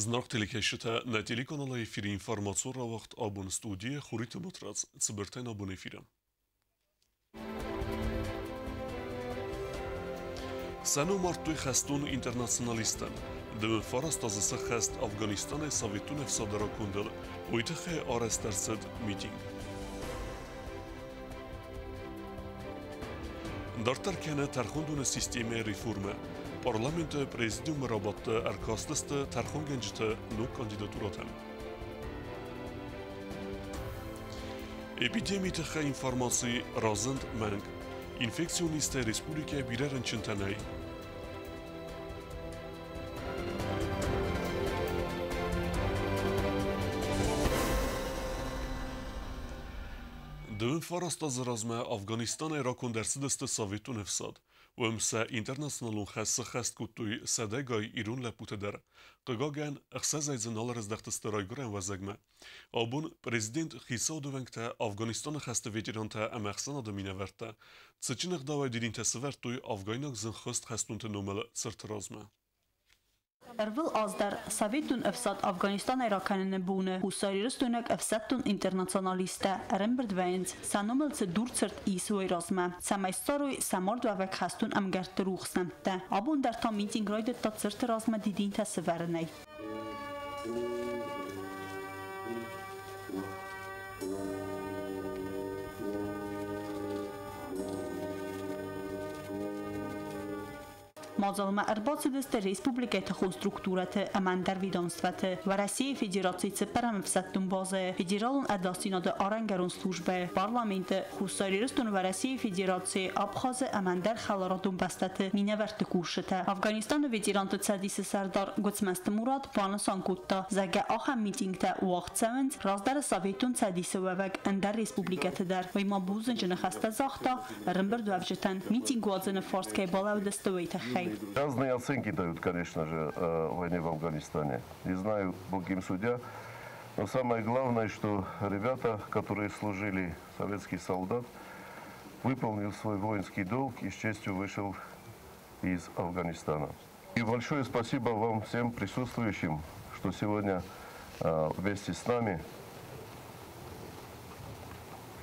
Зынаргъ телекӕсджытӕ, нӕ телеканалы эфиры информацион рауагъд абон студийы Хуриты Батрадз, цыбыртӕй нӕ абон эфиры. Сӕ ном ардтой хӕстон интернационалисттӕн. Дыууын фараст азы сӕххӕст Афганистанӕй Советон ӕфсады ракондыл, уый тыххӕй арӕзт ӕрцыд митинг. Дарддӕр кӕны тӕрхондоны системӕйы реформӕ. Парламенты президиумы рабадты ӕркастысты тӕрхонгӕнджыты ног кандидатурӕтӕм. Эпидемийы тыххӕй информаци разынд мӕнг. Инфекцион низтӕй республикӕйы бирӕ рынчынтӕ нӕй. Дыууын фараст азы размӕ Афганистанӕй раконд ӕрцыдысты Советон ӕфсад. Уым сӕ интернационалон хӕс сӕххӕст кодтой сӕдӕгай ирон лӕппутӕ дӕр. Хъыгагӕн, ӕхсӕзӕй дзы нал ӕрыздӕхтысты райгуырӕн уӕзӕгмӕ. Абон президент хицауады уӕнгтӕ Афганистаны хӕсты ветерантӕ ӕмӕ ӕхсӕнады минӕвӕрттӕ цытджын ӕгъдауӕй дидинтӕ сӕвӕрдтой афгайнаг зынгхуыст хӕстонты номыл цырты размӕ. Ӕрвыл аз дӕр Советон ӕфсад Афганистанӕй ракӕныны боны хуссарирыстойнаг ӕфсӕддон интернационалисттӕ ӕрӕмбырд вӕййынц, сӕ номыл цы дурцырт ис, уый размӕ, цӕмӕй ссарой сӕ мардуӕвӕг хӕстон ӕмгӕртты рухс нӕмттӕ. Абон дӕр та митинг райдыдта цырты размӕ дидинтӕ сӕвӕрынӕй. Мадзалмӕ ӕрбацыдысты республикӕйы тыхон структурӕты ӕмӕ ӕндӕр ведомствӕты, Уӕрӕсейы Федерацийы цыппӕрӕм ӕфсӕддон базӕйы, Федералон ӕдасдзинады арӕнгӕрон службӕйы, Парламенты, Хуссар Ирыстоны Уӕрӕсейы Федерацийы, Абхазы ӕмӕ ӕндӕр хӕларадон бӕстӕты минӕвӕртты курсытӕ. Афганистаны ветеранты цӕдисы сӕрдар Гуыцмӕзты Мурат банысан кодта, зӕгъгӕ, ахӕм митингтӕ уагъд цӕуынц раздӕры Советон Цӕдисы уӕвӕг ӕндӕр республикӕты дӕр. Уый ма бузныджы ныхӕстӕ загъта ӕрӕмбырдуӕвджытӕн митинг уадзыны фарс кӕй балӕудысты, уый тыххӕй. Разные оценки дают, конечно же, войне в Афганистане. Не знаю, Бог им судья. Но самое главное, что ребята, которые служили, советский солдат, выполнил свой воинский долг и с честью вышел из Афганистана. И большое спасибо вам всем присутствующим, что сегодня вместе с нами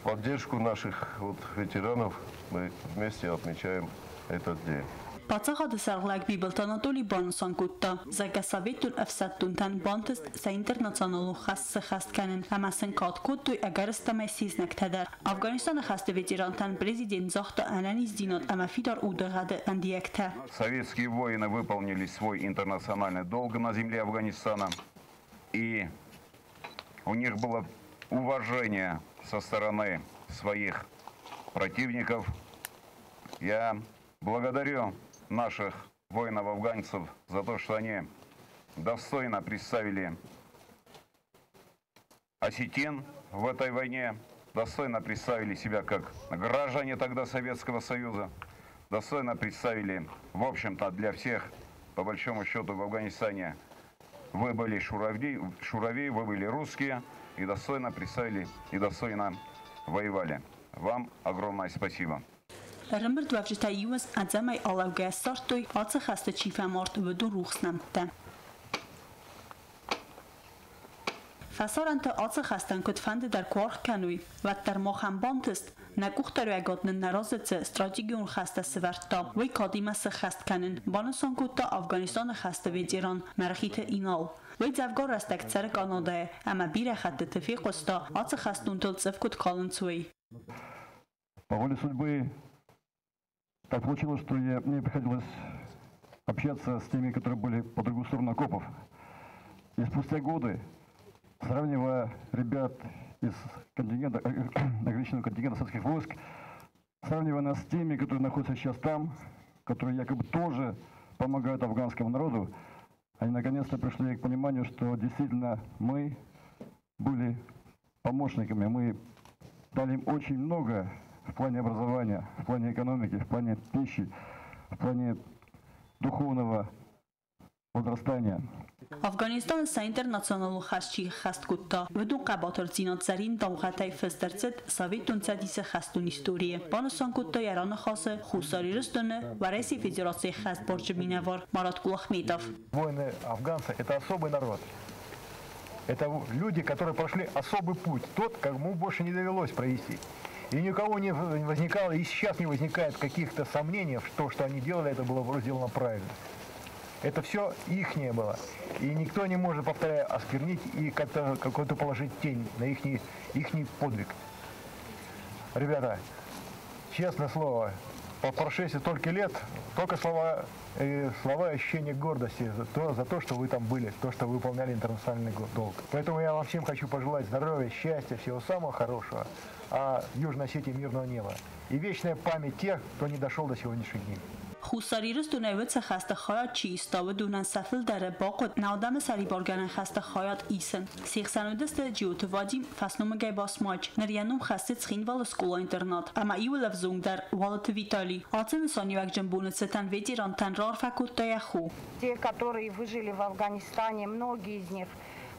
в поддержку наших вот ветеранов мы вместе отмечаем этот день. Паддзахады сӕргълӕг Бибылты Анатоли банысан кодта, зӕгъгӕ, советон ӕфсӕддонтӕн бантыст сӕ интернационалон хӕс сӕххӕст кӕнын ӕмӕ сын кад кодтой ӕгӕрыстӕмӕй се знӕгтӕ дӕр. Афганистаны хӕсты ветерантӕн президент загъта ӕнӕниздзинад ӕмӕ фидар удыгъӕды фӕндиӕгтӕ. Советские воины выполнили свой интернациональный долг на земле Афганистана, и у них было уважение со стороны своих противников. Я благодарю наших воинов-афганцев за то, что они достойно представили осетин в этой войне, достойно представили себя как граждане тогда Советского Союза, достойно представили, в общем-то, для всех, по большому счету, в Афганистане вы были шурави, шурави, вы были русские, и достойно представили, и достойно воевали. Вам огромное спасибо. Ӕрӕмбырдуӕвджытӕ иуӕз ӕдзӕмӕй алӕугӕ ссардтой, ацы хӕсты чи фӕмард, уыдон рухс нӕмттӕ. Фӕсарӕнты ацы хӕстӕн куыдфӕнды дӕр куы аргъ кӕной, уӕддӕр махӕн бантыст, нӕ къухдариуӕгад нын нӕ разы цы стратегион хӕстӕ сӕвӕрдта, уый кадимӕ сӕххӕст кӕнын, банысан кодта Афганистаны хӕсты ветеран Мӕргъиты Инал. Уый дзӕвгар рӕстӕг цӕры Канадӕйы ӕмӕ бирӕ хӕттыты фехъуыста, ацы хӕстонтыл цъыф куыд калынц, уый. По воле судьбы так получилось, что мне приходилось общаться с теми, которые были по другую сторону окопов. И спустя годы, сравнивая ребят из контингента, ограниченного контингента советских войск, сравнивая нас с теми, которые находятся сейчас там, которые якобы тоже помогают афганскому народу, они наконец-то пришли к пониманию, что действительно мы были помощниками, мы дали им очень много в плане образования, в плане экономики, в плане пищи, в плане духовного возрастания. Афганистаны сӕ интернационалон хӕст чи ӕххӕст кодта, уыдон хъӕбатырдзинад зӕрин дамгъӕтӕй фыст ӕрцыд Советон Цӕдисы хӕстон историйы, банысан кодта йӕ раныхасы Хуссар Ирыстоны Уӕрӕсейы Федерацийы ӕххӕстбарджын минӕвар Марат Кулахметов. Воины афганцы – это особый народ. Это люди, которые прошли особый путь, тот, кому больше не довелось провести. И ни у кого не возникало, и сейчас не возникает каких-то сомнений, что, что они делали, это было сделано правильно. Это все ихнее было. И никто не может, повторяю, осквернить и как-то какой-то положить тень на ихний подвиг. Ребята, честное слово, по прошествии столько лет, только слова и ощущение гордости за то, что вы там были, то, что вы выполняли интернациональный долг. Поэтому я вам всем хочу пожелать здоровья, счастья, всего самого хорошего, а Южной Осетии мирного неба. И вечная память тех, кто не дошел до сегодняшних дней. Хуссар Ирыстонӕй уыцы хӕсты хайад чи иста, уыдонӕн сӕ фылдӕры бахъуыд нӕ адӕмы сӕрибаргӕнӕн хӕсты хайад исын. Се хсӕн уыдысты Джиоты Вадим, фӕсномыгӕй Басмач, ныр йӕ ном хӕссы Цхинвалы скъола-интернат, ӕмӕ иуыл ӕвзонгдӕр Уалыты Витали. Ацы нысаниуӕгджын боны цытӕн ветерантӕн раарфӕ кодта йӕ хо. Те, которые выжили в Афганистане, многие из них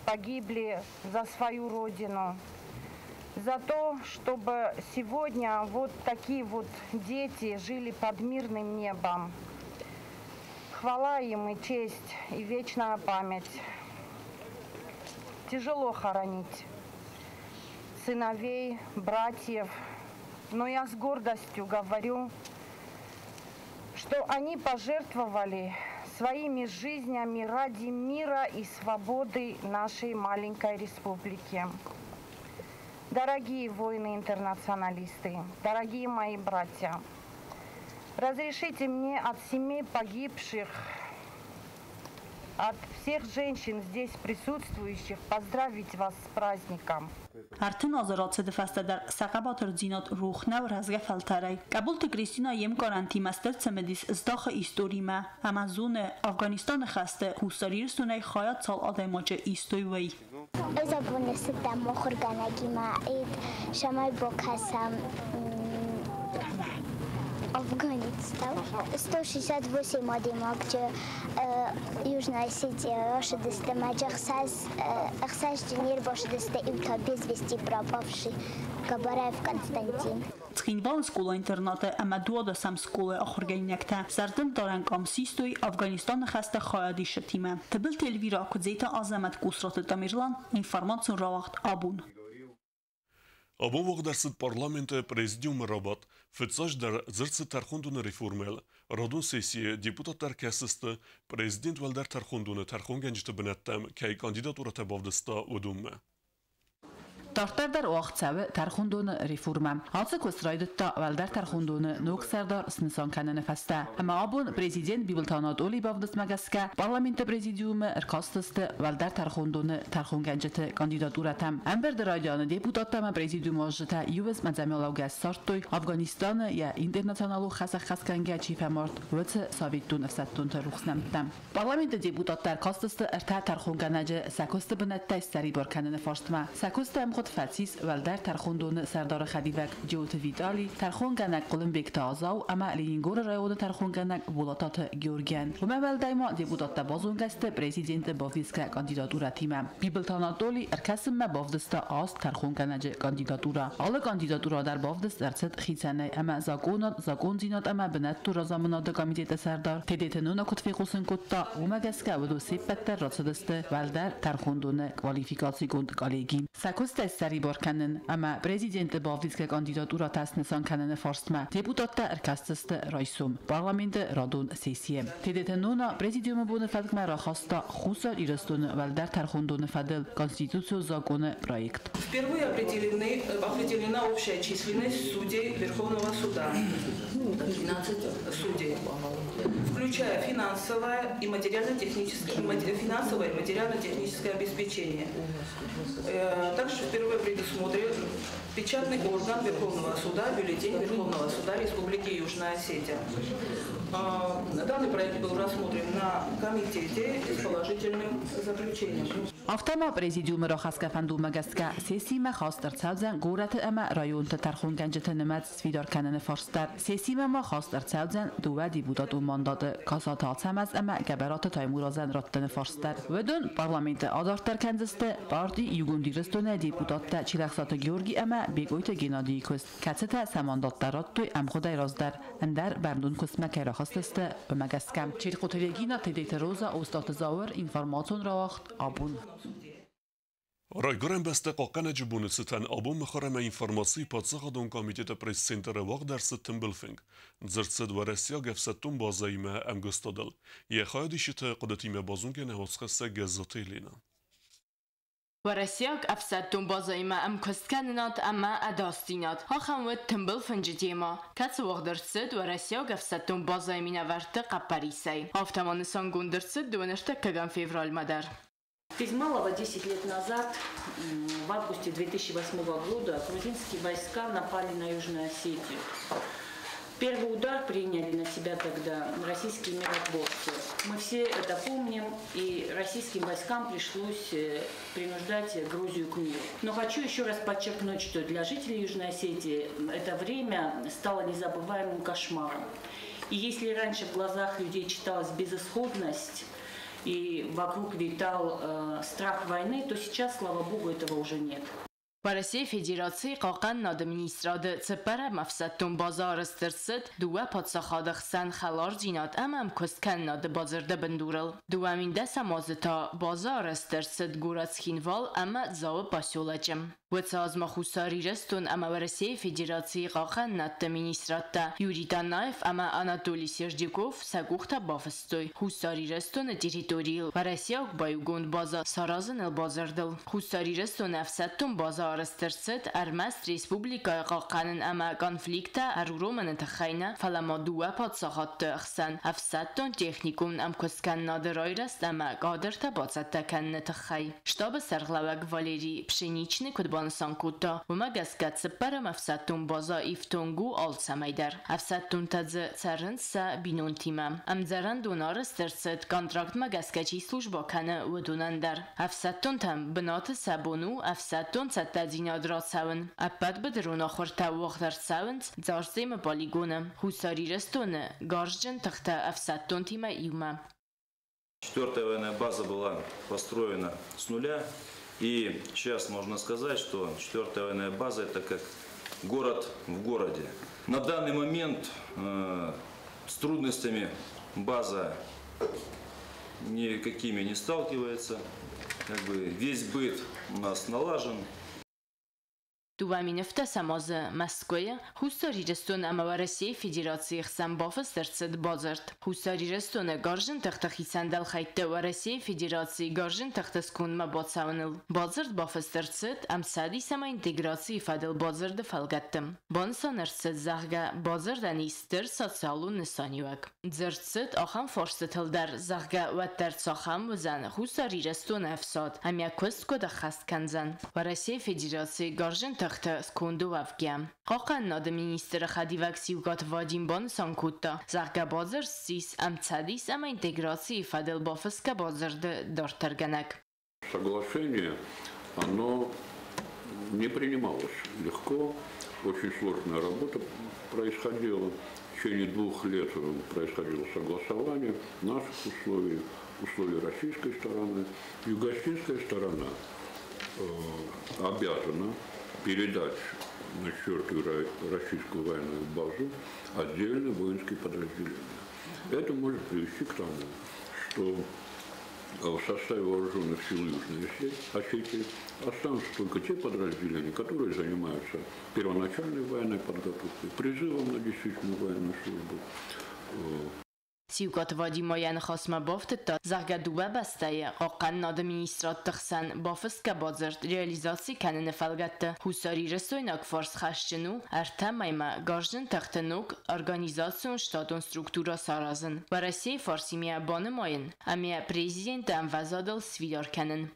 погибли за свою родину. За то, чтобы сегодня вот такие вот дети жили под мирным небом. Хвала им и честь, и вечная память. Тяжело хоронить сыновей, братьев, но я с гордостью говорю, что они пожертвовали своими жизнями ради мира и свободы нашей маленькой республики. Дорогие воины-интернационалисты, дорогие мои братья, разрешите мне от семей погибших, от всех женщин здесь присутствующих поздравить вас с праздником. 30 азы рацыды фӕстӕ дӕр сӕ хъӕбатырдзинад рох нӕу рӕзгӕ фӕлтӕрӕй. Къӕбулты Кристина йе мкарӕнтимӕ стыр цымыдис здахы историмӕ ӕмӕ зоны, Афганистаны хӕсты Хуссар Ирыстонӕй хайад цал адӕймаджы истой, уый. Ӕз абон ацыдтӕн мыхуыргӕнӕгимӕ, цӕмӕй бакӕсӕм афганецтӕ. 168 адӕймаджы Южной Осетии рацыдысты, мӕ 6 не рбацыдысты, иу та без вести пропавший Габараев Константин. Цхинвалы скъола-интернаты ӕмӕ 12-ӕм скъолайы ахуыргӕнинӕгтӕ зӕрдылдарӕн къам систой Афганистаны хӕсты хайадисджытимӕ. Тыбылты Эльвира, Куыдзеты Азӕмӕт, Къусраты Тамерлан, информацион рауагъд Абон. Абон уагъд ӕрцыд парламенты президиумы рабадт. Фыццаджыдӕр дзырд цыд тӕрхондоны реформӕйыл. Радон сессийы депутаттӕ ӕркӕсдзысты, президент уӕлдӕр тӕрхондоны тӕрхонгӕнджыты бынӕттӕм кӕй кандидатурӕтӕ бавдыста, уыдонмӕ. Дарддӕр дӕр уагъд цӕуы тӕрхондоны реформӕ. Ацы куыст райдыдта уӕлдӕр тӕрхондоны ног сӕрдар снысан кӕныны фӕстӕ. Ӕмӕ абон президент Бибылты Анатолийы бавдыстмӕ гӕсгӕ парламенты президиумы ӕркастысты уӕлдӕр тӕрхондоны тӕрхонгӕнджыты кандидатурӕтӕм. Ӕмбырды райдианы депутаттӕ ӕмӕ президиумы уазджытӕ иу уысм ӕдзӕмӕлӕугӕ ссардтой, Афганистаны йӕ интернационалон хӕс ӕххӕстгӕнгӕ чи фӕмард, уыцы советон ӕфсӕддонты рухс нӕмттӕ. Парламенты депутаттӕ ӕркастысты ӕртӕ тӕрхонгӕнӕджы сӕ куысты бынӕттӕй ссӕрибар кӕныны фарстмӕ. Сӕ куысты ӕмгъуыд фӕцис уӕлдӕр тӕрхондоны сӕрдары хӕдивӕг Джиоты Витали, тӕрхонгӕнӕг Хъуылымбегты Азау ӕмӕ Ленингоры районы тӕрхонгӕнӕг Болататы Георгийӕн. Уымӕ уӕлдай ма депутаттӕ базонгӕ сты президенты бавдисгӕ кандидатурӕтимӕ. Бибылты Анатоли ӕркӕсынмӕ бавдыста аст тӕрхонгӕнӕджы кандидатурӕ. Алы кандидатурӕ дӕр бавдыст ӕрцыд хицӕнӕй ӕмӕ закъонад, закъондзинад ӕмӕ бынӕттон разамынады комитеты сӕрдар Тедеты Нона куыд фехъусын кодта, уымӕ гӕсгӕ уыдон се ппӕт дӕр рацыдысты уӕлдӕр тӕрхондоны квалификацигонд коллеги. Сӕ куыстӕй ссӕрибар кӕнын ӕмӕ президенты бавдисгӕ кандидатурӕтӕ снысан кӕныны фарстмӕ депутаттӕ ӕркӕсдзысты райсом парламенты радон сессийы. Тедеты Нона президиумы боны фӕткмӕ рахаста Хуссар Ирыстоны уӕлдӕр тӕрхондоны фӕдыл конституцион закъоны проект. Впервые определена общая численность судей Верховного суда. 13 судей, включая финансовое и материально-техническое обеспечение. Также впервые предусмотрен печатный орган Верховного суда, бюллетень Верховного суда Республики Южная Осетия. Данный проект был рассмотрен на комитете с положительным заключением. Афтӕ ма президиумы рахӕсгӕ фӕндонмӕ гӕсгӕ, сессимӕ хаст ӕрцӕудзӕн горӕты ӕмӕ районты тӕрхонгӕнджыты нымӕц сфидар кӕныны фарст дӕр. Сессимӕ ма хаст ӕрцӕудзӕн дыууӕ депутатон мандаты Касаты Ацӕмӕз ӕмӕ Гӕбӕраты Таймуразӕн раттыны фарст дӕр. Уыдон парламенты адарддӕр кӕндзысты парти Иугонд Ирыстон-ӕй депутаттӕ Чилӕхсаты Георги ӕмӕ Бекъойты Геннадийы куыст, кӕцытӕ сӕ мандаттӕ радтой ӕмгъуыдӕй раздӕр, ӕндӕр бӕрнон куыстмӕ кӕй рахызтысты, уымӕ гӕсгӕ. Черкъоты Регина, Тедеты Роза, Остъаты Зауыр, информацион рауагъд «Абон». Райгуырӕн бӕстӕ хъахъхъӕнӕджы боны цытӕн абон мыхуыр ӕмӕ информацийы паддзахадон комитеты пресс-центры уагъд ӕрцыд тымбыл фынг. Дзырд цыд уӕрӕсейаг ӕфсӕддон базӕимӕ ӕмгуыстадыл. Йӕ хайадисджыты хъуыдытимӕ базонгӕ нӕ уацхӕссӕг Гӕззаты Еленӕ. Уӕрӕсейаг ӕфсӕддон базӕимӕ ӕмкуысткӕнынад ӕмӕ ӕдасдзинад. Ахӕм уыд тымбыл фынджы темӕ, кӕцы уагъд ӕрцыд уӕрӕсейаг ӕфсӕддон базӕйы минӕвӕртты хъӕппӕрисӕй. Афтӕ ма нысангонд ӕрцыд дыууӕнӕртӕккӕгӕм февралмӕ дӕр. Без малого 10 лет назад, в августе 2008 года, грузинские войска напали на Южную Осетию. Первый удар приняли на себя тогда российские миротворцы. Мы все это помним, и российским войскам пришлось принуждать Грузию к миру. Но хочу еще раз подчеркнуть, что для жителей Южной Осетии это время стало незабываемым кошмаром. И если раньше в глазах людей читалась безысходность, и вокруг витал страх войны, то сейчас, слава богу, этого уже нет. Уӕрӕсейы Федерацийы Хъахъхъӕнынады министрады цыппӕрӕм ӕфсӕддон базӕ арӕзт ӕрцыд дыууӕ паддзахады хсӕн хӕлардзинад ӕмӕ ӕмкуысткӕнынады бадзырды бындурыл. 2010 азы та базӕ арӕзт ӕрцыд горӕт Цхинвал ӕмӕ Дзауы поселочы. Уыцы аз ма Хуссар Ирыстон ӕмӕ Уӕрӕсейы Федерацийы хъахъхъӕнынадты министрадтӕ Юрий Танаев ӕмӕ Анатолий Сердюков сӕ къухтӕ бафыстой Хуссар Ирыстоны территорийыл уӕрӕсейаг баиугонд базӕ саразыныл бадзырдыл. Хуссар Ирыстоны ӕфсӕддон базӕ арӕзт ӕрцыд ӕрмӕст республикӕйы хъахъхъӕнын ӕмӕ конфликттӕ ӕруромыны тыххӕй нӕ, фӕлӕ ма дыууӕ паддзахадты хсӕн ӕфсӕддон-техникон ӕмкуысткӕнынады райрӕзт ӕмӕ кадртӕ бацӕттӕ кӕныны тыххӕй. Штабы сӕргълӕууӕг Валерий Пшеничный куыд банысан кодта, уымӕ гӕсгӕ цыппӕрӕм ӕфсӕддон базӕ ифтонг у алцӕмӕй дӕр. Ӕфсӕддонтӕ дзы цӕрынц сӕ бинонтимӕ. Ӕмдзӕрӕндон арӕзт ӕрцыд, контрактмӕ гӕсгӕ чи службӕ кӕны, уыдонӕн дӕр. Ӕфсӕддонтӕн бынаты сӕ бон у ӕфсӕддон цӕттӕдзинад рацӕуын. Ӕппӕт быдырон ахуыртӕ уагъд ӕрцӕуынц Дзарцъемы полигоны, Хуссар Ирыстоны гарзджын тыхтӕ ӕфсӕддонтимӕ иумӕ. Четвертая военная база была построена с нуля. И сейчас можно сказать, что четвертая военная база – это как город в городе. На данный момент с трудностями база никакими не сталкивается. Как бы весь быт у нас налажен. 2017 азы Мӕскуыйы Хуссар Ирыстон ӕмӕ Уӕрӕсейы Федерацийы хсӕн бафыст ӕрцыд бадзырд Хуссар Ирыстоны гарзджын тыхты хицӕн дӕлхӕйтты Уӕрӕсейы Федерацийы гарзджын тыхты скондмӕ бацӕуыныл. Бадзырд бафыст ӕрцыд ӕмцӕдис ӕмӕ интеграцийы фӕдыл бадзырды фӕлгӕтты. Банысан ӕрцыд, зӕгъгӕ, бадзырдӕн ис стыр социалон нысаниуӕг. Дзырд цыд ахӕм фарстытыл дӕр, зӕгъгӕ, уӕддӕр цахӕм уыдзӕн Хуссар Ирыстоны ӕфсад ӕмӕ куыст куыд ӕххӕст кӕндзӕн Уӕрӕсейы Федерацийы гарзджын тыхты сконды уӕвгӕ. Хъахъхъӕнынады министры хӕдивӕг Сиукъаты Вадим банысан кодта, зӕгъгӕ, бадзырд ссис ӕмцӕдис ӕмӕ интеграцийы фӕдыл бафысгӕ бадзырды дарддӕргӕнӕг. Соглашение, оно не принималось легко, очень сложная работа происходила. В течение 2 лет происходило согласование наших условий, условий российской стороны. Юго-осетинская сторона обязана передать на 4-ю российскую военную базу отдельные воинские подразделения. Это может привести к тому, что в составе вооруженных сил Южной Осетии останутся только те подразделения, которые занимаются первоначальной военной подготовкой, призывом на действительную военную службу. Сиукъаты Вадим ма йӕ ныхасмӕ бафтыдта, зӕгъгӕ, дыууӕ бӕстӕйы хъахъхъӕнынады министрадты хсӕн бафысгӕ бадзырд реализаци кӕныны фӕлгӕтты хуссарирыстойнаг фарс хӕсджын у ӕртӕ мӕймӕ гарзджын тыхты ног организацион-штатон структурӕ саразын, Уӕрӕсейы фарсимӕ банымайын ӕмӕ президенты ӕмвӕзадыл сфидар кӕнын.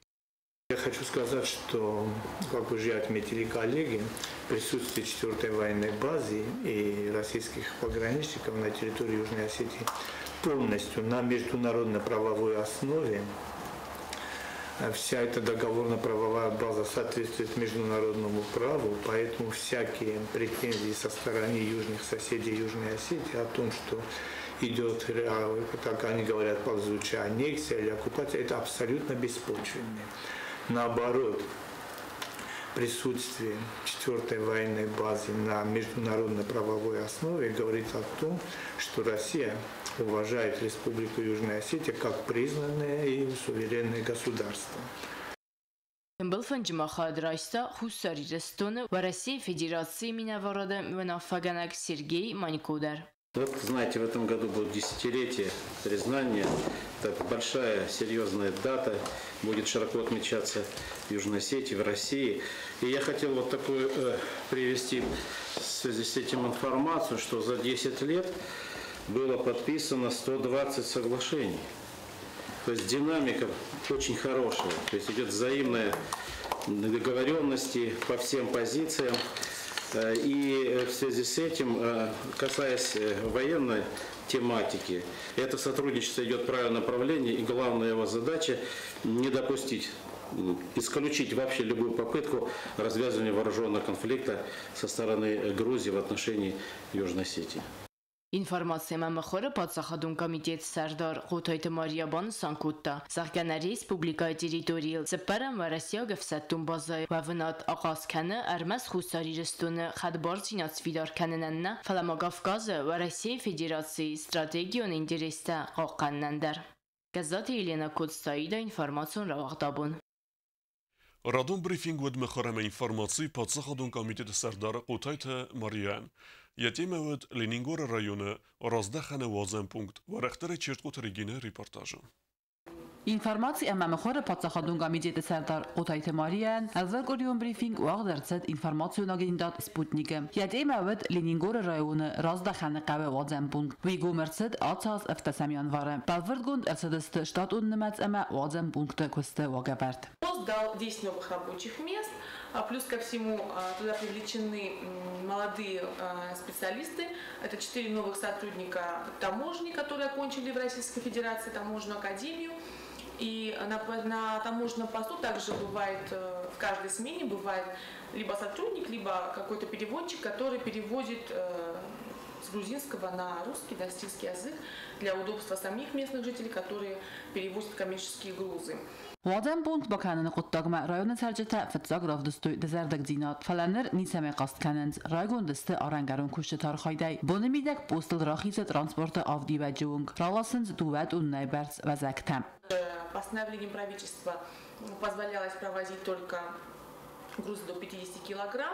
Я хочу сказать, что, как уже отметили коллеги, присутствие 4-й военной базы и российских пограничников на территории Южной Осетии полностью на международно-правовой основе Вся эта договорно-правовая база соответствует международному праву, поэтому всякие претензии со стороны южных соседей Южной Осетии о том, что идет, как они говорят, ползучая аннексия или оккупация, это абсолютно беспочвенные. Наоборот, присутствие 4-й военной базы на международно-правовой основе говорит о том, что Россия уважает Республику Южная Осетия как признанное и суверенное государство. Тымбыл фынджы ма хайад райста Хуссар Ирыстоны Уӕрӕсейы Федерацийы минӕварады уынаффӕгӕнӕг Сергей Манько дӕр. Вот, знаете, в этом году будет десятилетие признания. Это большая, серьезная дата. Будет широко отмечаться в Южной Осетии, в России. И я хотел вот такую привести в связи с этим информацию, что за 10 лет было подписано 120 соглашений. То есть динамика очень хорошая. То есть идет взаимная договоренности по всем позициям. И в связи с этим, касаясь военной тематики, это сотрудничество идет в правильном направлении, и главная его задача не допустить, исключить вообще любую попытку развязывания вооруженного конфликта со стороны Грузии в отношении Южной Осетии. Информаци ӕмӕ мыхуыры паддзахадон комитеты сӕрдар Хъотайты Мария банысан кодта, зӕгъгӕ, нӕ республикӕйы территорийыл цыппӕрӕм уӕрӕсейаг ӕфсӕддон базӕйы уӕвынад ахъаз кӕны ӕрмӕст Хуссар Ирыстоны хӕдбардзинад сфидар кӕнынӕн нӕ, фӕлӕ ма Кавказы Уӕрӕсейы Федерацийы стратегион интерестӕ хъахъхъӕнынӕн дӕр. Гӕззаты Елена, Коцты Аида, информацион рауагъд Абон. Радон брифинг уыд мыхуыр ӕмӕ информацийы паддзахадон комитеты сӕрдар Хъотайты Марияйӕн. Йӕ темӕ уыд Ленингоры районы Раздӕхӕны уадзӕн пункт. Уӕрӕхдӕрӕй Чертхъоты Регинӕ репортажы. Информаци ӕмӕ мыхуыры паддзахадон комитеты сӕрдар Хъотайты Марияйӕн ӕрвылкъуырион брифинг уагъд ӕрцыд информацион агентад Спутник-ы. Йӕ темӕ уыд Ленингоры районы Раздӕхӕны хъӕуы уадзӕн пункт. Уый гом ӕрцыд ацы аз ӕвддӕсӕм январы. Бӕлвырдгонд ӕрцыдысты штатон нымӕц ӕмӕ уадзӕн пункты куысты уагӕвӕрд. Пост дал 10 новых рабочих мест, плюс ко всему туда привлечены молодые специалисты. Это 4 новых сотрудника таможни, которые окончили в Российской Федерации таможенную академию. И на таможенном посту также бывает, в каждой смене бывает либо сотрудник, либо какой-то переводчик, который переводит с грузинского на русский, на осетинский язык для удобства самих местных жителей, которые перевозят коммерческие грузы. Уадзӕн пункт бакӕныны хъуыддагмӕ районы цӕрджытӕ фыццаг равдыстой дызӕрдыгдзинад, фӕлӕ ныр ницӕмӕй хъаст кӕнынц, райгонд сты арӕнгӕрон куыстыты архайдӕй. Боны мидӕг постыл рахизы транспорты авдивӕджы онг, раласынц дыууӕ тоннӕйы бӕрц уӕзӕгтӕ. Постановлением правительства позволялось провозить только грузы до 50 килограмм,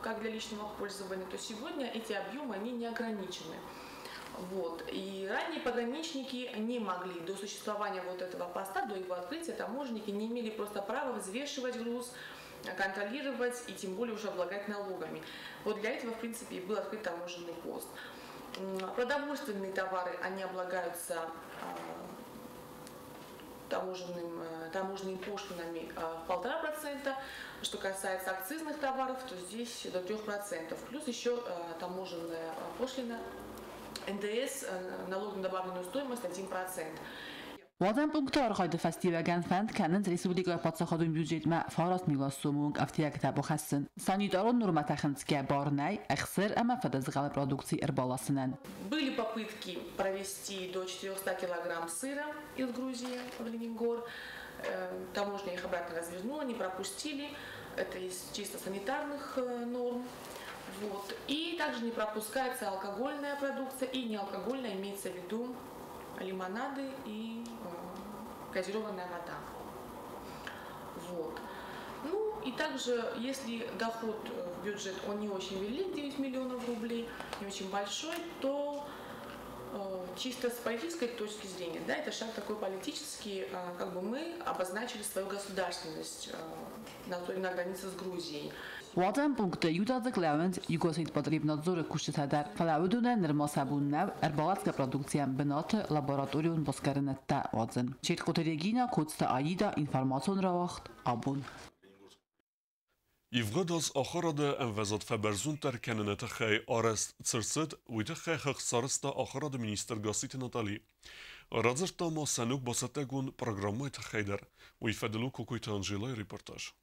как для личного пользования, то сегодня эти объемы, они не ограничены. Вот. И ранее пограничники не могли, до существования вот этого поста, до его открытия, таможенники не имели просто права взвешивать груз, контролировать и тем более уже облагать налогами. Вот для этого, в принципе, и был открыт таможенный пост. Продовольственные товары, они облагаются таможенными пошлинами в 1,5%. Что касается акцизных товаров, то здесь до 3%. Плюс еще таможенная пошлина, НДС, налог на добавленную стоимость 1%. Уадзӕн пункты архайды фӕстиуӕгӕн фӕнд кӕнынц республикӕйы паддзахадон бюджетмӕ 9 000 сомы онг ӕфтиӕгтӕ бахӕссын. Санитарон нормӕтӕ хынцгӕ бар нӕй ӕхсыр ӕмӕ фыдызгъӕлы продукци ӕрбаласынӕн. Были попытки провести до 400 килограмм сыра из Грузии в Ленингор. Таможня их обратно развернула, не пропустили. Это из чисто санитарных норм. Вот. И также не пропускается алкогольная продукция и неалкогольная, имеется в виду лимонады и газированная вода. Вот. Ну и также, если доход в бюджет, он не очень велик, 9 миллионов рублей, не очень большой, то чисто с политической точки зрения, да, это шаг такой политический, как бы мы обозначили свою государственность на границе с Грузией. Уадзӕн пункты иудадзыг лӕууынц Югосетпотребнадзоры кусджытӕ дӕр, фӕлӕ уыдонӕн нырма сӕ бон нӕу ӕрбаласгӕ продукцийӕн бынаты лабораторион басгарынӕдтӕ уадзын. Чертхъоты Регина, Коцты Аида, информацион рауагъд Абон. Ивгъуыд аз ахуырады ӕмвӕзад фӕбӕрзонддӕр кӕныны тыххӕй арӕзт цы рцыд, уый тыххӕй хыгъд сарӕзта ахуырады министр Гасситы Натали. Радзырдта ма сӕ ног бацӕттӕгонд программӕйы тыххӕй дӕр. Уый фӕдыл у Кокойты Анжелӕйы репортаж.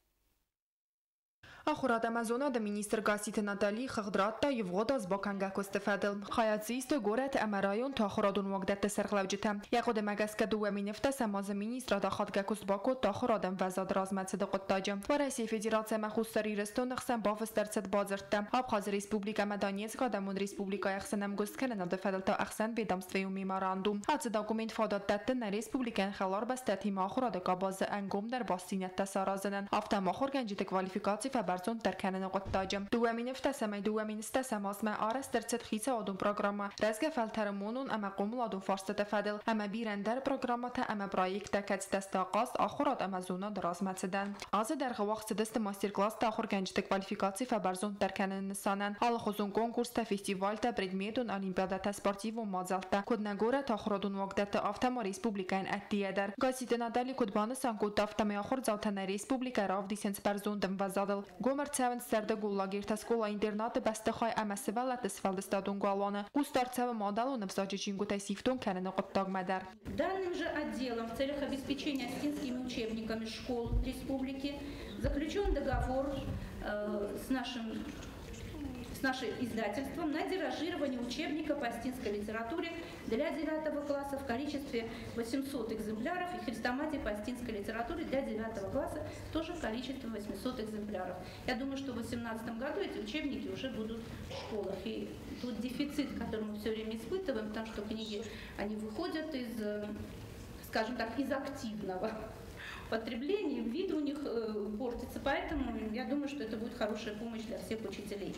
Ахуырад ӕмӕ зонады министр Гасситы Натали хыгъд радта ивгъуыд аз бакӕнгӕ куысты фӕдыл. Хайад дзы истой горӕты ӕмӕ районты ахуырадон уагдӕтты сӕргълӕуджытӕ. Йӕ хъуыдымӕ гӕсгӕ 2017 азы министрад ахадгӕ куыст бакодта ахуырады ӕмвӕзады размӕцыды хъуыддаджы. Уӕрӕсейы Федераци ӕмӕ Хуссар Ирыстоны хсӕн бафыст ӕрцыд бадзырдтӕ. Абхазы Республикӕ ӕмӕ Донецкы Адӕмон Республикӕйы ӕхсӕн ӕмгуысткӕнынады фӕдыл та ӕхсӕнведомствӕйон меморандум. Ацы документ фадат дӕтты нӕ республикӕйӕн хӕлар бӕстӕтимӕ ахуырады къабазы ӕнгомдӕр бастдзинӕдтӕ саразынӕн, афтӕ ма ахуыргӕнджыты квалификаци фӕбӕрзонддӕр кӕныны хъуыддаджы. 2017-ӕй 2010 азмӕ арӕзт ӕрцыд хицауадон программӕ Рӕзгӕ фӕлтӕры монон ӕмӕ хъомыладон фарстыты фӕдыл ӕмӕ бирӕ ӕндӕр программӕтӕ ӕмӕ проекттӕ, кӕцытӕ сты ахъаз ахуырад ӕмӕ зонады размӕцыдӕн. Азы дӕргъы уагъд цыдысты мастер-класстӕ ахуыргӕнджыты квалификаци фӕбӕрзонддӕр кӕныны нысанӕн, алыхуызон конкурстӕ, фестивальтӕ, предметон олимпиадӕтӕ, спортивон мадзӕлттӕ, куыд нӕ горӕты ахуырадон уагдӕтты, афтӕ ма республикӕйӕн ӕддейӕ дӕр. Гасситы Натали куыд банысан кодта, афтӕмӕй ахуырдзаутӕ нӕ республикӕйы равдисынц бӕрзонд ӕмвӕзадыл. Гом ӕрцӕуынц сӕрдыгон лагертӕ, скъола-интернаты бӕстыхай ӕмӕ сывӕллӕтты сфӕлдыстадон галуаны. Хъусдард цӕуы мадӕлон ӕвзаджы чингуытӕй сифтонг кӕныны хъуыддагмӕ дӕр. Данным же отделом в целях обеспечения осетинскими учебниками школ республики заключен договор с нашим издательством на тиражирование учебника по осетинской литературе для 9 класса в количестве 800 экземпляров и хрестоматии по осетинской литературе для 9 класса тоже в количестве 800 экземпляров. Я думаю, что в 2018 году эти учебники уже будут в школах. И тот дефицит, который мы все время испытываем, потому что книги, они выходят из, скажем так, из активного потребления, вид у них портится, поэтому я думаю, что это будет хорошая помощь для всех учителей.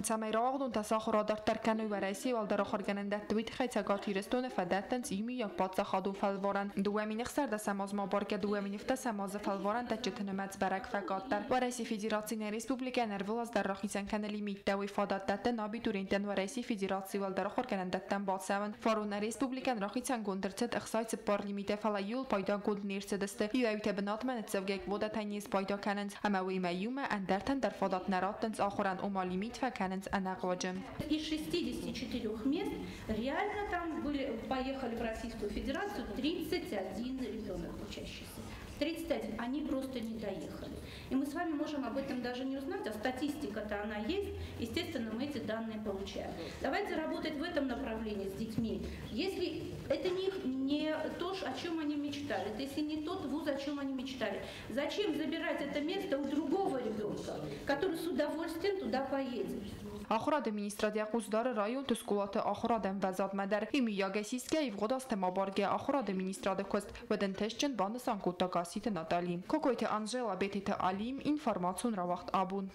Цӕмӕй рауагъдонтӕ сӕ ахуыр адарддӕр кӕной Уӕрӕсейы уӕлдӕр ахуыргӕнӕндӕтты, уый тыххӕй Цӕгат Ирыстоны фӕдӕттынц иумиаг паддзахадон фӕлварӕн. 2016 азмӕ абаргӕ 2017 азы фӕлварӕндӕтджыты нымӕц бӕрӕг фӕкъаддӕр. Уӕрӕсейы Федераци нӕ республикӕйӕн ӕрвылаз дӕр рахицӕн кӕны лимиттӕ, уый фадат дӕтты нӕ абитуриенттӕн Уӕрӕсейы Федерацийы уӕлдӕр ахуыргӕнӕндӕттӕм бацӕуын. Фарон нӕ республикӕйӕн рахицӕнгонд ӕрцыд 64 лимитӕ, фӕлӕ иууыл пайдагонд не рцыдысты. Иуӕй-иутӕ бынатмӕ ныццӕвгӕ квотӕтӕй не спайда кӕнынц, ӕмӕ уыимӕ иумӕ ӕндӕртӕн дӕр фадат нӕ раттынц ахуырӕн, ома лимит фӕкӕнынц ӕнӕхъуаджы. Из 64 мест реально там были, поехали в Российскую Федерацию 31 ребенок учащийся. 31. Они просто не доехали. И мы с вами можем об этом даже не узнать, а статистика-то она есть. Естественно, мы эти данные получаем. Давайте работать в этом направлении с детьми. Если это не то, о чем они мечтали, это если не тот вуз, о чем они мечтали, зачем забирать это место у другого ребенка, который с удовольствием туда поедет? Ахуырады министрад йӕ хъус дары районты скъолаты ахуырады ӕмвӕзадмӕ дӕр. Иумиагӕй сисгӕ ивгъуыд азтӕм абаргӕ ахуырады министрады куыст уыд ӕнтыстджын, банысан кодта Гасситы Натали. Кокойты Анжела, Бететы Алим, информацион рауагъд Абон.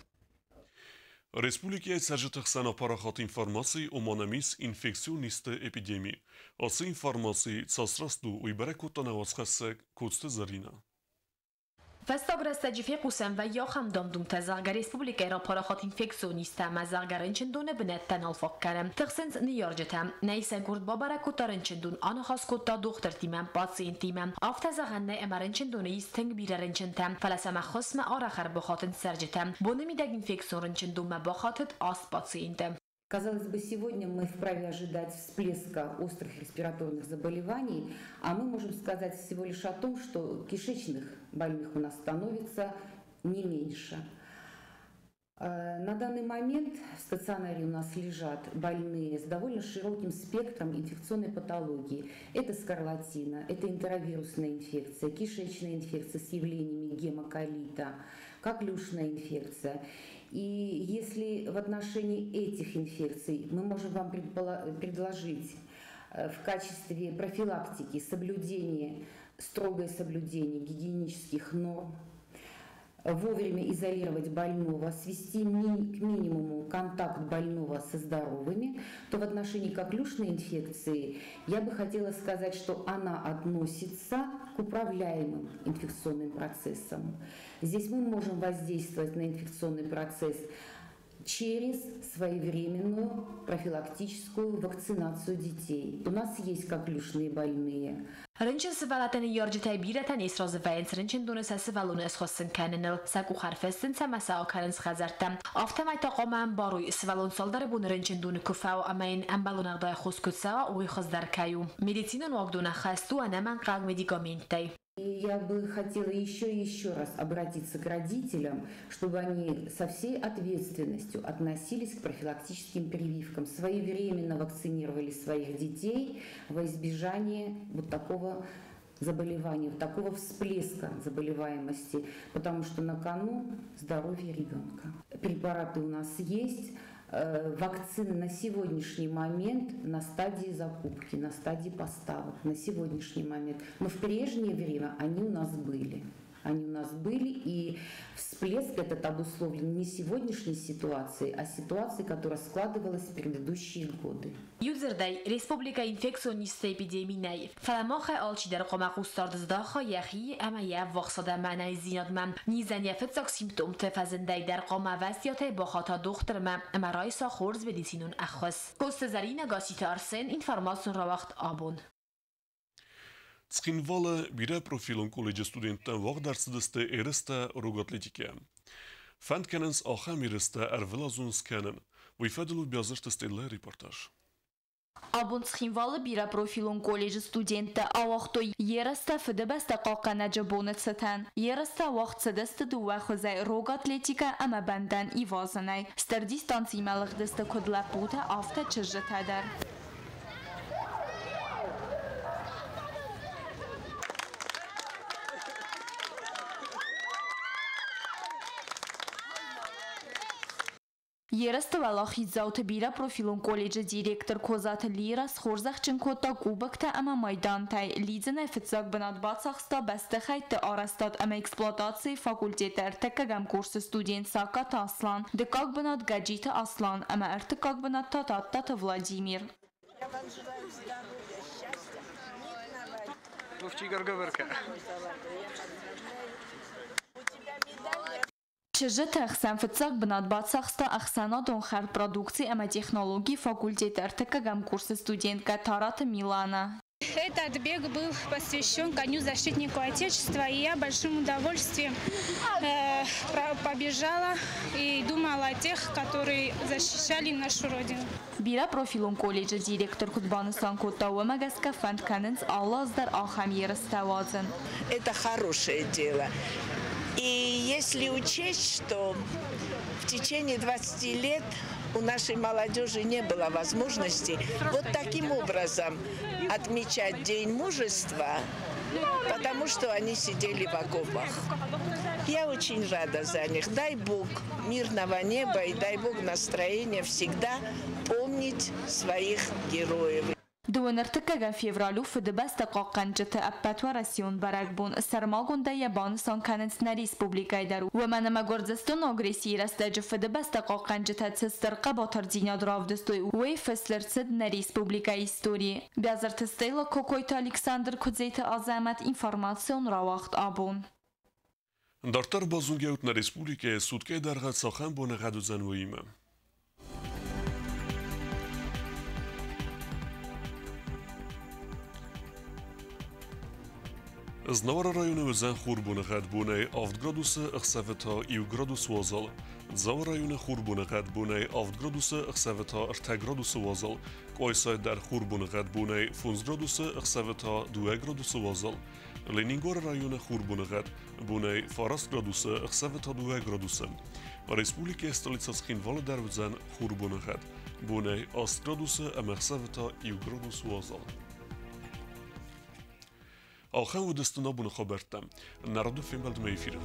Республикӕйы цӕрджыты хсӕн апарахат информаци, ома нӕм ис инфекцион низты эпидеми. Ацы информаци цас раст у, уый бӕрӕг кодта нӕ уацхӕссӕг Коцты Зӕринӕ. Фӕстаг рӕстӕджы фехъусӕн вӕййы ахӕм дам-думтӕ, зӕгъгӕ, республикӕйы рапарахат инфекцион низтӕ ӕмӕ, зӕгъгӕ, рынчындоны бынӕттӕ нал фаг кӕны. Тыхсынц ныййарджытӕ. Нӕ исӕггуырд бабӕрӕг кодта рынчындон, аныхас кодта дохтыртимӕ, пациенттимӕ. Афтӕ зӕгъӕн нӕй ӕмӕ рынчындоны ис тынг бирӕ рынчынтӕ, фӕлӕ сӕм ӕххуысмӕ арӕх ӕрбахатынц цӕрджытӕ. Боны мидӕг инфекцион рынчындонмӕ бахатыд аст пациенты. Казалось бы, сегодня мы вправе ожидать всплеска острых респираторных заболеваний, а мы можем сказать всего лишь о том, что кишечных больных у нас становится не меньше. На данный момент в стационаре у нас лежат больные с довольно широким спектром инфекционной патологии. Это скарлатина, это энтеровирусная инфекция, кишечная инфекция с явлениями гемоколита, коклюшная инфекция. И если в отношении этих инфекций мы можем вам предложить в качестве профилактики соблюдение, строгое соблюдение гигиенических норм, вовремя изолировать больного, свести к минимуму контакт больного со здоровыми, то в отношении коклюшной инфекции я бы хотела сказать, что она относится к управляемым инфекционным процессам. Здесь мы можем воздействовать на инфекционный процесс Через своевременную профилактическую вакцинацию детей. У нас есть коклюшные больные. Рынчын сывӕллӕтты ныййарджытӕй бирӕтӕ не сразы вӕййынц рынчындоны сӕ сывӕллоны схуыссын кӕныныл, сӕ къух ӕрфыссынц ӕмӕ сӕ акӕнынц хӕдзӕрттӕм. Афтӕмӕй та хъуамӕ ӕмбарой, сывӕллон цалдӕр боны рынчындоны куы фӕуа ӕмӕ йын ӕмбӕлон ӕгъдауӕй хос куы цӕуа, уый хуыздӕр кӕй у. Медицинон уагдон ӕххӕст у ӕнӕмӕнгхъӕуӕг медикаменттӕй. И я бы хотела еще и еще раз обратиться к родителям, чтобы они со всей ответственностью относились к профилактическим прививкам, своевременно вакцинировали своих детей во избежание вот такого заболевания, вот такого всплеска заболеваемости, потому что на кону здоровье ребенка. Препараты у нас есть. Вакцины на сегодняшний момент на стадии закупки, на стадии поставок, на сегодняшний момент. Но в прежнее время они у нас были. Они у нас были, и всплеск этот обусловлен не сегодняшней ситуацией, а ситуацией, которая складывалась в предыдущие годы. Иудзырдӕй, республикӕйы инфекцион низты эпидеми нӕй, фӕлӕ махӕй алчидӕр хъуамӕ хъусдард здаха йӕхи ӕмӕ йӕ ӕввахс адӕмы ӕнӕниздзинадмӕ. Низӕн йӕ фыццаг симптомты фӕзындӕй дӕр хъуамӕ ӕвӕстиатӕй бахата дохтырмӕ ӕмӕ райса хорз медицинон ӕххуыс. Коцты Зӕринӕ, Гасситы Арсен, информацион рауагъд Абон. Цхинвалы бирӕпрофилон колледжы студенттӕн уагъд ӕрцыдысты ерыстӕ рог атлетикӕйӕ. Фӕнд кӕнынц ахӕм ерыстӕ ӕрвылазон скӕнын. Уый фӕдыл у Биазырты Стеллӕйы репортаж. Абон Цхинвалы бирӕпрофилон колледжы студенттӕ ауагътой ерыстӕ Фыдыбӕстӕ хъахъхъӕнӕджы боны цытӕн. Ерыстӕ уагъд цыдысты дыууӕ хуызӕй рог атлетикӕ ӕмӕ бӕндӕн ивазынӕй. Стыр дистанцимӕ лыгъдысты куыд лӕппутӕ, афтӕ чызджытӕ дӕр. Ерысты уӕлахиздзауты бирӕпрофилон колледжы директор Козаты Лира схорзӕхджын кодта кубоктӕ ӕмӕ майдантӕй. Лидзынӕй фыццаг бынат бацахста бӕстыхӕйтты арӕзтад ӕмӕ эксплуатацийы факультеты ӕртыккӕгӕм курсы студент Сагкаты Аслан, дыккаг бынат Гӕджиты Аслан ӕмӕ ӕртыккаг бынат та Тадтаты Владимир. Чызджыты ӕхсӕн фыццаг бынат бацахста ӕхсӕнадон хӕрдпродукци ӕмӕ технологийы факультеты ӕртыккӕгӕм курсы студенткӕ Тараты Милана. Этот бег был посвящен ко Дню защитнику Отечества, и я большим удовольствием побежала и думала о тех, которые защищали нашу Родину. Бирӕпрофилон колледжы директор куыд банысан кодта, уымӕ гӕсгӕ фӕнд кӕнынц алы аз дӕр ахӕм ерыстӕ уадзын. Это хорошее дело. И если учесть, что в течение 20 лет у нашей молодежи не было возможности вот таким образом отмечать День мужества, потому что они сидели в окопах. Я очень рада за них. Дай Бог мирного неба и дай Бог настроения всегда помнить своих героев. Дыууын ӕртыккӕгӕм февраль у Фыдыбӕстӕ хъахъхъӕнджыты ӕппӕтуӕрӕсеон бӕрӕгбон. Сӕрмагондӕй йӕ банысан кӕнынц нӕ республикӕйы дӕр. Уымӕн ӕмӕ Гуырдзыстоны агрессийы рӕстӕджы Фыдыбӕстӕ хъахъхъӕнджытӕ цы стыр хъӕбатырдзинад равдыстой, уый фыст ӕрцыд нӕ республикӕйы историйы. Биазырты Стелла, Кокойты Александр, Куыдзеты Азӕмӕт, информацион рауагъд Абон. Дарддӕр базонгӕут нӕ республикӕйы суткӕйы дӕргъы цахӕм боныгъӕд уыдзӕн, уыимӕ. Знауыры районы уыдзӕн хурбоныгъӕд бонӕй 7 градусы, ӕхсӕвы та 1 градус уазал. Дзауы районы хурбоныгъӕд бонӕй 7 градусы, ӕхсӕвы та 3 градусы уазал. Къуайсайы дӕр хурбоныгъӕд бонӕй 5 градусы, ӕхсӕвы та 2 градусы уазал. Ленингоры районы хурбоныгъӕд бонӕй 9 градусы, ӕхсӕвы та 2 градусы. Республикӕйы столицӕ Цхинвалы дӕр уыдзӕн хурбоныгъӕд бонӕй 8 градусы ӕмӕ ӕхсӕвы та 1 градус уазал. Ахӕм уыдысты нӕ абоны хабӕрттӕ. Нӕ рады фембӕлдмӕ эфиры.